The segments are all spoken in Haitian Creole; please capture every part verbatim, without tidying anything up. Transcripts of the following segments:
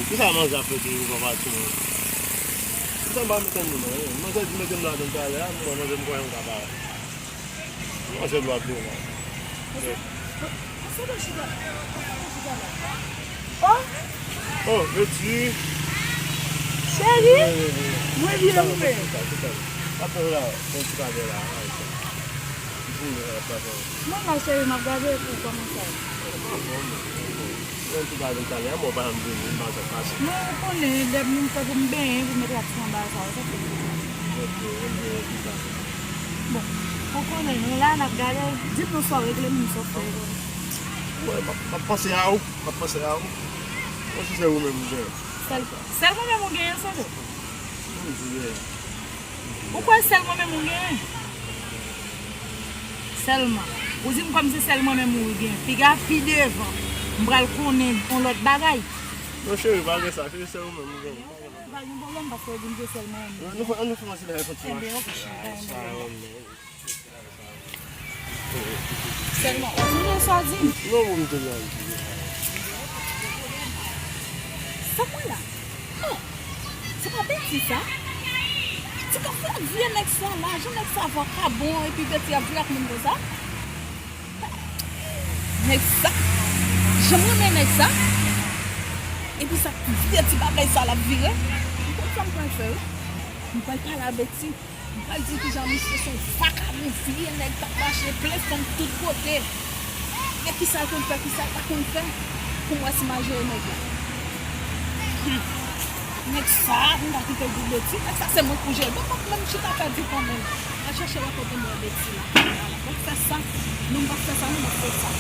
Kisa manzè ap fè toujou pran pati mwen? Kisa m pa mete m nan, eh? Manzè di mete m ladan talè a, mwen manzè m kwè yon ka parèt. Manzè dwa ap dwe la. Asa dwe chita. Asa dwe chita la. Oh! Oh, Betty. Cheri, mwen byen ou menm? Apre la, bon ti kade la. Mwen la cheri, m ap gade pou kòman sa ye. Mwen tou pa vin talè a, mwen pa janm vini, m pa sa pase. Non, ou konnen, lè m fè pou m benyen, pou m mete ak ti anba sa, se tou. Ok, ok, ok. Bon, ou konnen, nou la, n ap gade, di m non sa w regle, m sa w fè. Mwen, m ap, m ap panse a ou, m ap panse a ou. Mwen si se ou menm ou genyen. Sèl, sèl mwen menm ou genyen, sonje? Wi, ou genyen. Ou kwè sèl mwen menm ou genyen? Sèlman. Ou di m kòmsi sèl mwen menm ou gen. Piga pi devan, m pral konnen yon lòt bagay. Non, cheri, pa gen sa. Cheri, sèl ou menm ou genyen. Pa gen pwoblèm, paske ou di m se sèl mwen menm. Nou fè, nou fè yon ti bagay kontinye. Enben, ok, cheri, pa gen pwoblèm. Sèlman, ou sonje sa w di m? Non, bon, m te la. Sa mwen la? Non, se pa Beti sa? Ti ka fè ak vye nèg sa la, jan nèg sa vakabon, epi Beti ap vire ak moun konsa? Nèg sa, jan m renmen nèg sa, epi sa vye ti bagay sa l ap vire, m konn sa m pral fè wi. M pral pale a Beti. M pral di kijan misye se yon vakabon, vye nèg k ap mache plen fanm tout kote. Gen kisa l konn fè, kisa l pa konn fè, pou m wè si m a jere nèg la. Hmm. Nèg sa, m ta kite l di Beti, nèg sa se mwen k pou jere l. Bon, m p ap menm chita pèdi tan menm. Al chèche wè kote m wè Beti la. Bon, fè sa. Non, m p ap fè sa, non, m ap fè sa.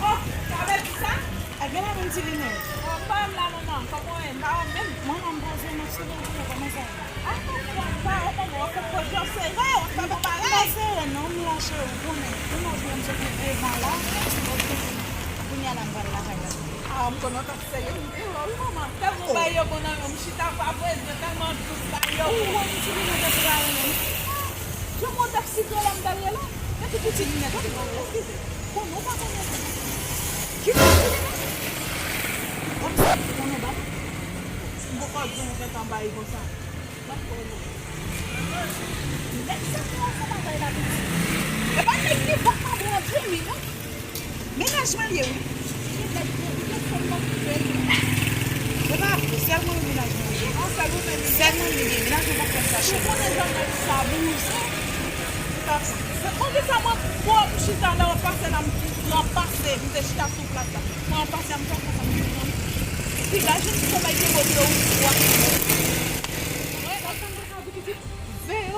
Oh, sa vle di sa? Gen la menm ti linèt. Oh, pa m la, manman. Kòman w ye? M pa wè w menm. Manman, m poze m ap sou kontinye kòman sa ye? A, pa, pa, ou konn wè w fè pòz yo sere, w ap fè bon bagay. M pa sere non, m la cheri, ou konnen. Ou manje m soti devan la. Kounye a la m pral lakay la. A, m konnen w t ap sere, m te wè w wi manman. Tèlman bagay yo bon nan men w, m chita pa vre, yo tèlman dous bagay yo bon. Ou wè m ti linèt epi la renmen m. Jan mwen t ap sitre la m t al rele w. Men ki ti linèt, eskize. Konnen w pa konnen. Ki ti linèt? Kòmsi ou konnen w pa konnen. M poko di w gentan bay konsa. Nèg sa te yon fon bagay la pitit. E pa nèg ki vakabon an di wi non. Mennaj mwen l ye wi. Li gen nèg pou li gen fanm nan pou fè l. E pa vre, sèl mwen wi mennaj mwen l ye. Sèl mwen li ye, mennaj mwen pa fè m sa cheri. Ou konnen jan nèg sa bouze. Ou ta fè. Poukisa mwen, bon, m chita la, w ap pase la, m pran pase, m te chita sou plat la. Mwen pase a m fè konsa m te pran. Piga jwenn ti somèy te pote yo wi. Mwen la chanm mwen ka di pitit, veye w,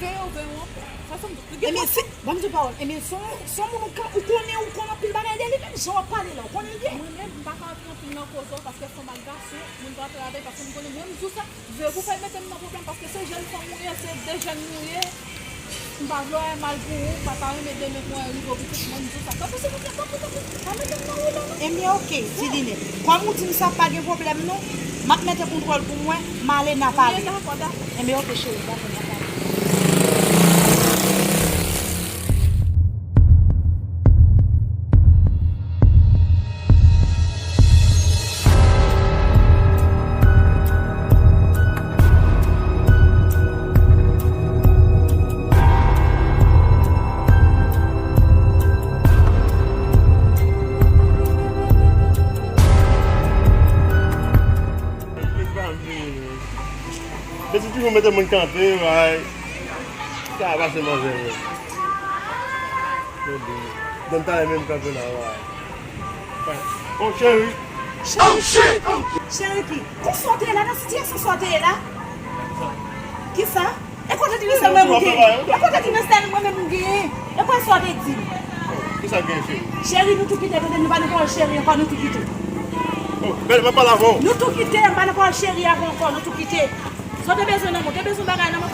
veye w, veye w anpil. Sa se m di. Ebyen, si, ban m di w pawòl. Ebyen, se yon, se yon moun ou ka, ou konnen, ou konn anpil bagay de li, menm jan w ap pale la, ou konnen l byen. Mwen menm, m pa ka antre anpil nan koze w, paske fanm ak gason, moun pa antre avè l, paske m konnen mwen, m di w sa, veye pou fè mete m nan pwoblèm, paske se jèn fanm ou ye, se de jèn nou ye. M pa vle wè mal pou ou, m pa ta renmen demen pou w rive w pitit mwen, m di w sa. Tanpri, silvouplè, tanpri, tanpri, pa mete m nan woule non. Ebyen, oke, ti linèt. Kòm ou di m sa, pa gen pwoblèm non. M ap mete kontwòl pou mwen, m ale nan Pari. Ebyen, dakò, dakò. Ebyen, oke, cheri, dakò, nan Pari. Beti toujou mete moun kanpe, bay. Sa a pase manzè vre. Bebe. Donn talè menm kanpe la, bay. Oh, cheri. Cheri, cheri ki? Kisa w te ye la, nan sitiyasyon sa w te ye la? Kisa? E kote di nou sèl mwen menm m genyen? E kote di nou sèl mwen menm m genyen? E kòman sa w te di m? Kisa k genyen, cheri? Cheri, nou tou kite, tande, nou pa nan pawòl cheri ankò, nou tou kite. Oh, bèl, m ap pale avè w. Nou tou kite, m pa nan pawòl cheri avè w ankò, nou tou kite. Sa w te bezwen nan mwen, w te bezwen bagay nan mwen,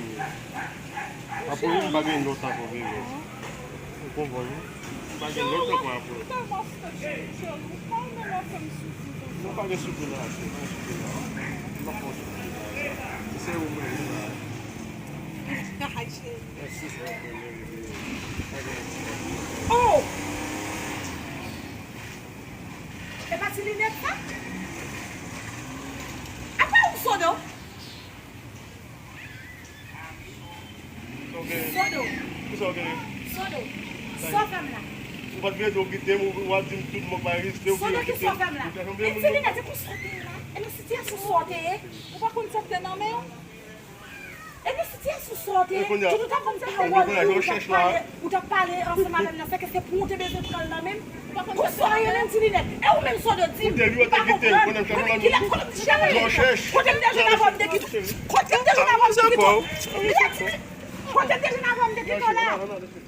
m ye. Apre ou, m pa gen lòt ankò, vre, vre. Ou konprann, wi? M pa gen lòt ankò apre ou. Ou tèlman fè chèlou, ou pa menm ap fè m soufri konsa. Non, pa gen soufri la, cheri, pa gen soufri la. M pa fè w soufri la. Se ou menm la. Ay, cheri. Mèsi, se ou menm, vre, vre. Pa gen lòt. Oh! E pa ti linèt sa? Apa ou Sodo? Sodo. Kisa w genyen? Sodo. Sa w fè m la? Ou pa t vle di w kite m, ou, ou ap di m tout mò pa egziste, ou Sodo, kisa w fè m la? E ti linèt, e pou sa w te ye la? E nan sitiyasyon sa w te ye? Ou pa konn sa k te nan men w? E nan sitiyasyon sa w te ye? Tout ou t ap ban m pawòl, ou t ap pale, ou t ap pale ansanm avè m nan, se ke se pou w te bezwen pran l nan men m? Konsa w ye menm ti linèt. E ou menm Sodo, di m, ou pa konprann. Kote m te jwenn avè w, m te kite w? Kote m te jwenn avè w, m te kite w? Kote m te jwenn avè w, m te kite w? Kote m te jwenn avè w, m te kite w la?